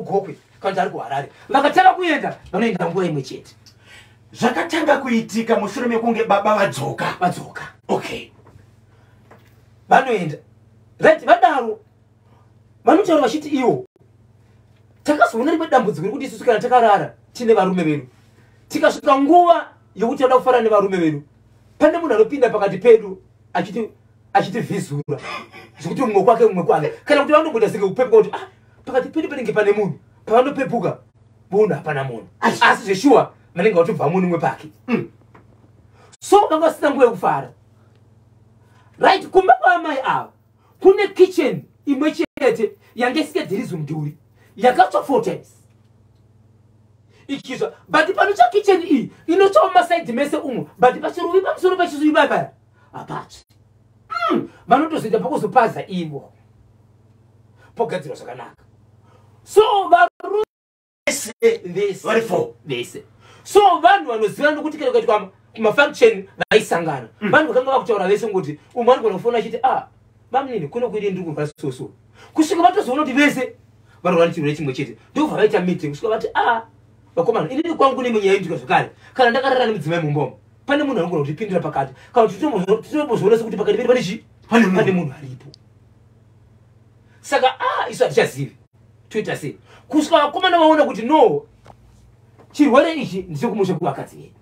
kuGokwe kana kuti ari kuHarare. Vakatanga kuenda, vanoenda nguva imwe chete. Zvakatanga kuitika mushure mekunge baba vadzoka. Vadzoka. Okay. Vanoenda, right? Vadaro vanotaura vachiti iwo takazoona rimwe dambudziko rekuti isusu kana takarara tine varume vedu, tikasvika nguva yokuti tinoda kufara nevarume vedu, pane munhu anopinda pakati pedu achitivhizura zvekuti mumwe kwake, mumwe kwake, kana kuti vanomboita senge kupepuka kuti, ah, pakati pedu panenge pane munhu. Pavanopepuka munhu hapana munhu, asi zveshuwa vanenge vatobva munhu umwe pake. So vanga vasina nguva yekufara, right? Kumba kwaamai ava kune kitchen imwe chete yange isingadhirizwi mudhuri, yakatsva four times ichitsva. But panotsva kitchen iyi inotsvawo masides mese umwe, but pachiruvi pamusoro pachisuvi paya hapatsvi. Vanotozoita pakuzopaza ivo pogadzirwa zvakanaka. So varume vese vari four. Vese. So vanhu vanozivana nokuti kana kukaitwa kumafunction vaisangana. Vanhu vakanga vakutaura vese ngoti umwe anogona kufona achiti, "Ah, bamunini, kuno kuidi ndiri kurwara soso," kusvika vatozoona kuti vese varwara chirwere chimwe chete. Ndokubva vaita meeting kusvika vati, "Ah, vakomana, inini kwangu kune imwe nyaya inoitika zvakare. Kana ndakarara nemudzimai mumbomo, pane munhu anogona kutipindira pakati, kana kuti titombozoona sekuti pakati pedu pane chii? Pane munhu. Pane munhu aripo. Saka a isu hatichazivi toita sei," kusvika vakomana vaona kuti no, chirwere ichi ndechekumusha kuvakadzi vedu,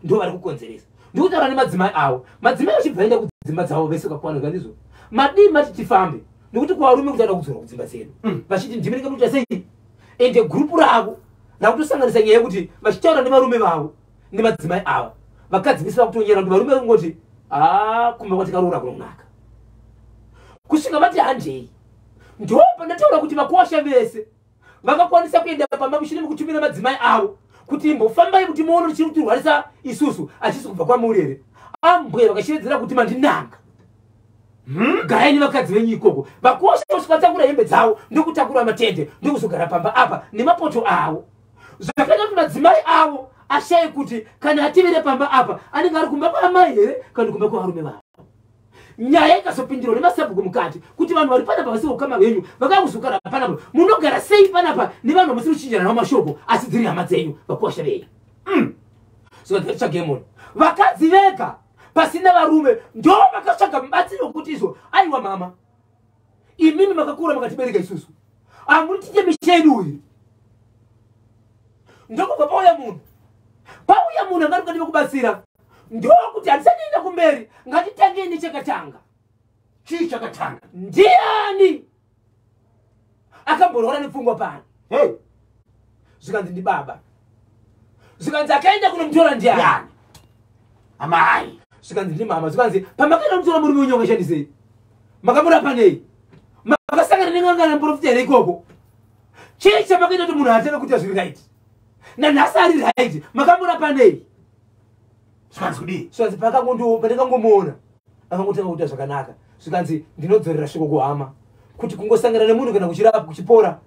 ndo vari kukonzeresa. Ndikutaura nemadzimai avo, madzimai vachibva enda kudzimba dzavo vese kakwana. Kandizvo madii mati tifambe, nekuti kuvarume kuti ada kudzorwa kudzimba dzedu. Vachiti ndimi ndinge mukuita sei? Ende gurupu ravo rakutosanganisa nyaya yekuti vachitaura nevarume vavo nemadzimai ava, vakadzi vese vakutonyera kuti varume kungoti, "A, kumba kwatikaroora kunonaka," kusvika vati handei. Ndo pandataura kuti vakuwasha vese vakakwanisa kuenda pamba mushure mekutumira madzimai avo kuti imbofambai kuti muone kuti chiri kutirwarisa isusu hachisi kubva kwamuri here. Ambwe vakashevedzera kuti, "Mandinanga, Garai nevakadzi venyu ikoko." Vakuwasha kusvika vatakura hembe dzavo ndokutakura matende ndokuzogara pamba apa nemapoto avo. Zvakaita kuti madzimai avo ashaye kuti kana ativire pamba apa anenge ari kumba kwaamai here kana kumba kwavarume vavo. Nyaya ikazopindirwa nemasabhuku mukati kuti vanhu vari panapa vasiri ukama hwenyu vakakuzogara panapa, munogara sei panapa nevanhu vamusiri kuchinjana navo mashoko, asi dziri hama dzenyu, vakuwasha venyu? So ngatitsvage munhu. Vakadzi vega pasina varume ndo vakatsvaga mubatsiri wekuti izvo, "Aiwa mama, imimi makakura makatibereka isusu, hamuri tite misha yedu uyu." Ndokubva pauya munhu, pauya munhu angari mukati mekubatsira. Ndokuti handisatienda kumberi, ngatitangei nechakatanga. Chii chakatanga? Ndiani akamborwara nepfungwa pano? Hey. Zvikanzi ndibaba. Zvikanzi akaenda kunomutora ndiani? Yani amai. Zvikanzi ndimama. Zvikanzi pamakaenda kumutora murume wenyu wakashandisei? Makamurapa nei? Makasangana nen'anga namuprofita here ikoko? Chii chamakaita kuti munhu atanga kuita zviri right nanhasi ari right? Makamurapa nei? Zvikanzi kudii? Zvikanzi pandakangomuona akangotanga kuita zvakanaka. Zvikanzi ndinodzorera shoko kuhama kuti kungosangana nemunhu kana kuchirapa kuchipora,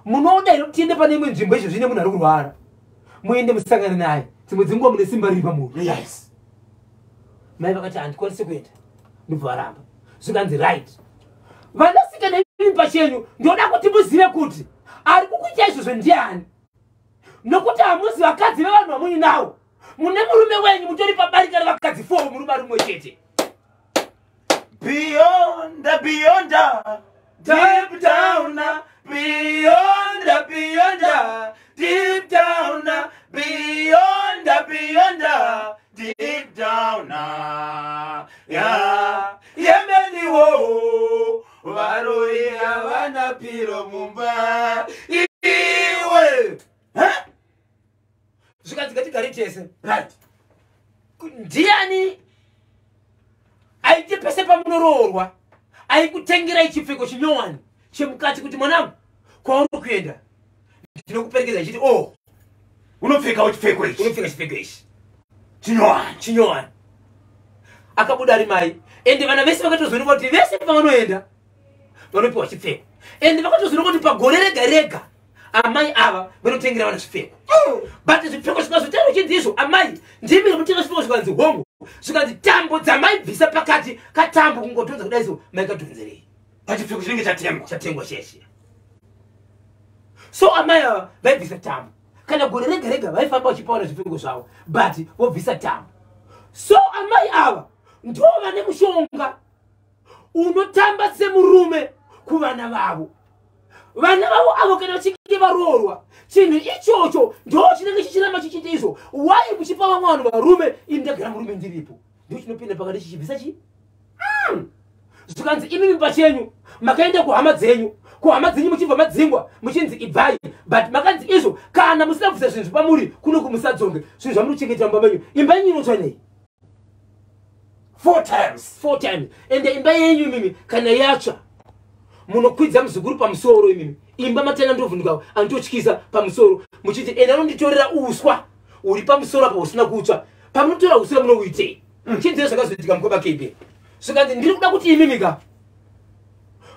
munoda here kuti tiende pane imwe nzvimbo izvo zvine munhu ari kurwara, muende musangane naye? Dzimwe dzenguva mune simba riri pamunhu. Mai vakati, "Handikwanisi kuenda." Ndobva varamba. Zvikanzi, "Right, vanasikana, imi pachenyu ndoda kuti muzive kuti ari kukuita izvozvo ndiani, nokuti hamuzi vakadzi vevanhu vamuinawo. Mune murume wenyu, mutori pabarika revakadzi 4, murume ari mumwe chete." Beyond, beyond, deep down, beyond, beyond, deep down, beyond, beyond, deep down, ya yemeniwo varoi havana piro mumba iwe. Huh? Zvikanzi ngatigare tese. Right. Ndiani aite pese pamunoroorwa aikutengerai chipfeko chinyowani chemukati kuti, "Mwanangu, kwauri kuenda ndinokuperekedza," ichiti, "Oh." Unopfekawo chipfeko ichi. Unopfeka chipfeko ichi. Chinyowani. Chinyowani. Akabuda ari mai, ende vana vese vakatozoonekwa kuti vese pavanoenda vanopiwa chipfeko. Ende vakatozoonekwa kuti pagore rega rega amai ava vanotengera vana zvipfeko. But zvipfeko zvikazotaura chinzi izvo, "Amai, ndimi mutenga zvipfeko?" Zvikanzi hongu. Zvikanzi tambo dzamaibvisa pakati katambo kungotonza kudai so maikadhonzerei? Pachipfeko chinenge chatengwa. Chatengwa cheshe. So amai ava vaibvisa tambo kana gore rega rega, vaifamba vachipawana zvipfeko zvavo, but vobvisa tambo. So amai ava ndo vane mushonga unotamba semurume kuvana vavo. Vana vavo avo kana vachinge varoorwa, chinhu ichocho ndo chinenge chichiramba chichiita izvo. Wai muchipa vamwe vanhu varume, ini ndagara murume ndiripo? Ndo chinopinda pakati chichibvisa chii. Zvikanzi imimi pachenyu makaenda kuhama dzenyu, kuhama dzenyu muchibva madzingwa, muchinzi ibvai, but makanzi izvo kana musina kubvisa zvinhu zvepamuri kuno kumusadzoke. Zvinhu zvamuri kuchengeta mumba menyu, imba yenyu inotsva nei? Four times. Four times. Ende imba yenyu imimi kana yatsva, munokwidza muzukuru pamusoro. Imimi imba matena ndovhunduka anototyisa pamusoro, muchiti ende anonditorera uswa uri pamusoro apo usina kutsva. Pamunotora uswa munouitei? Chinzire zvakazoitika mukoma KB. Zvikanzi ndiri kuda kuti imimi ka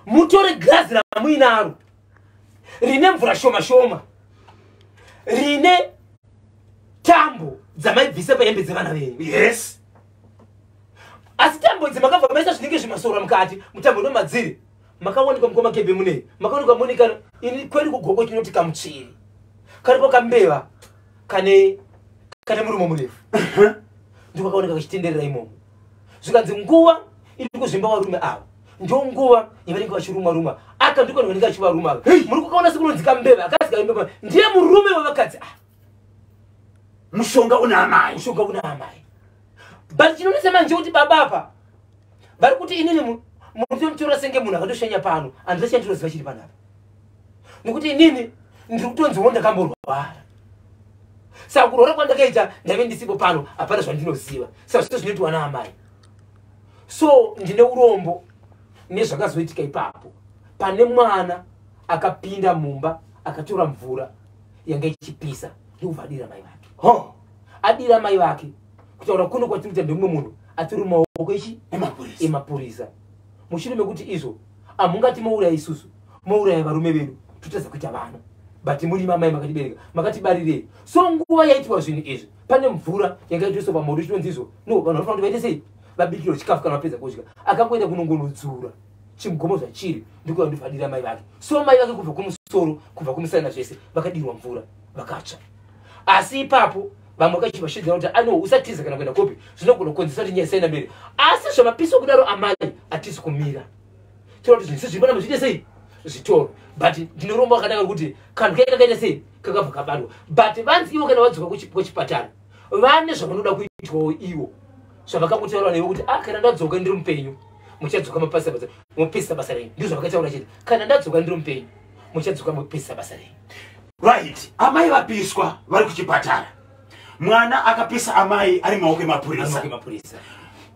mutore girazi ramuinaro rine mvura shoma shoma, rine tambo dzamaibvisa pahembe dzevana venyu. Asi tambo idzi makabva maisa zvinenge zvimasora mukati mutambo ndomadziri. Makawanikwa mukoma KB munei? Makawanikwa munika ini kwedu kugoko chinoti kamutsviri karipo, kambeva kane murumo murefu, ndokakaoneka kachitenderera imomo. Zvikanzi nguva iri kuzvimba varume ava ndo nguva yavanenge vachiruma ruma aka, ndiko vanenge vachivaruma aka. Muri kukaona sekunonzi kambeva, akazi kambeva ndiye murume wevakadzi ava. Mushonga una amai. Mushonga una amai. But chinonetsa manje kuti baba apa vari kuti inini munotonditora senge munhu akatoshanya pano, handina chandinoziva chiri panapa, nekuti inini ndiri kutonziwo ndakamborwara. Saka kurwara kwandakaita ndaive ndisipo pano, hapana zvandinoziva. Saka zvito zvinoitwa naamai. So ndine urombo nezvakazoitika ipapo. Pane mwana akapinda mumba, akatora mvura yanga ichipisa, ndokubva adira mai vake. Ho. Adira mai vake, kutaura kuno kwatiri kuita ndemumwe munhu atori mumaoko ichi emapurisa. Emapurisa, mushure mekuti izvo hamungati mouraya isusu, mouraya varume vedu, totadza kuita vana, but muri mamai makatibereka, makatibarirei. So nguva yaitwa zvinhu izvi, pane mvura yanga itoiswa pamoto, chitonzi izvo no, vanhu vanofanira kuti vaite sei? Vabikirwe chikafu. Kana vapedza kudya, akangoenda kunongonodzura chimugomo zvachiri, ndikuya ndobva mai vake. So mai vake kubva kumusoro, kubva kumusana zvese, vakadirwa mvura vakatsva. Asi ipapo vamwe vakachivashedzera kuti ano usatiza kana kuenda kopi, zvinogona kukonzesa kuti nyaya isaenda mberi. Asi zvamapiso kudaro, amai hatisi kumira, toda kuti zvinhu zviri panapa zviite sei? Zvitoro. But ndinoromba wakanaka kuti kanhu kai kakaita sei? Kakabva kabatwa. But vanzi ivo kana vadzoka kuchipatara vane zvavanoda kuitwawo ivo, zvavakangotaura nevo kuti ah, kana ndadzoka ndiri mupenyu, muchadzoka mapasa basa, mupedzisa basa renyu. Ndizvo zvavakataura chete: kana ndadzoka ndiri mupenyu, muchadzoka mupedzisa basa renyu. Right, amai vapiswa vari kuchipatara, mwana akapisa amai ari maoko emapurisa. Anoke mapurisa.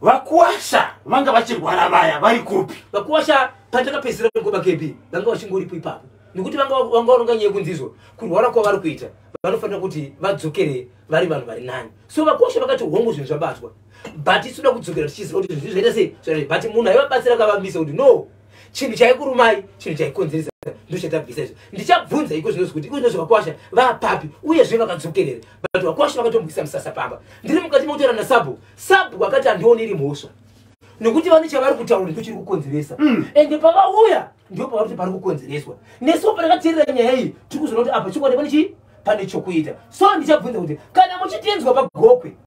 Vakuwasha vanga vachirwara vaya vari kupi? Vakuwasha patakapedzisira mukoma KB vanga vachingoripo ipapo, nekuti vanga varonga nyaya yekunzi izvo kurwara kwavari kuita vanofanira kuti vadzokere vari vanhu vari nani. So vakuwasha vakati hongu, zvinhu zvabatwa, but isuda kudzokera tichiziva kuti zvinhu zvaita sei zvaita. But munhu aivabatsira akavambisa kuti no, chinhu chaikurumai, chinhu chaikonzeresa ndochatabvisa izvo. Ndichabvunza iko zvinozvi kuti iko zvinozvi vakwasha vapapi, uyezve vakadzokerere. But vakwasha vakatombwisa musasa pamba. Ndiri mukati mekutaura nasabhuku, sabhuku akati handioni iri mhosva, nekuti vane chavari kutaura ndo chiri kukonzeresa. Ende pavauya ndo pavari kuti pari kukonzereswa. Nesuwo patakateerera nyaya iyi, tiri kuzoona kuti apa chokwadi pane chii, pane chokuita. So ndichabvunza kuti kana muchitinzwa pagokwe.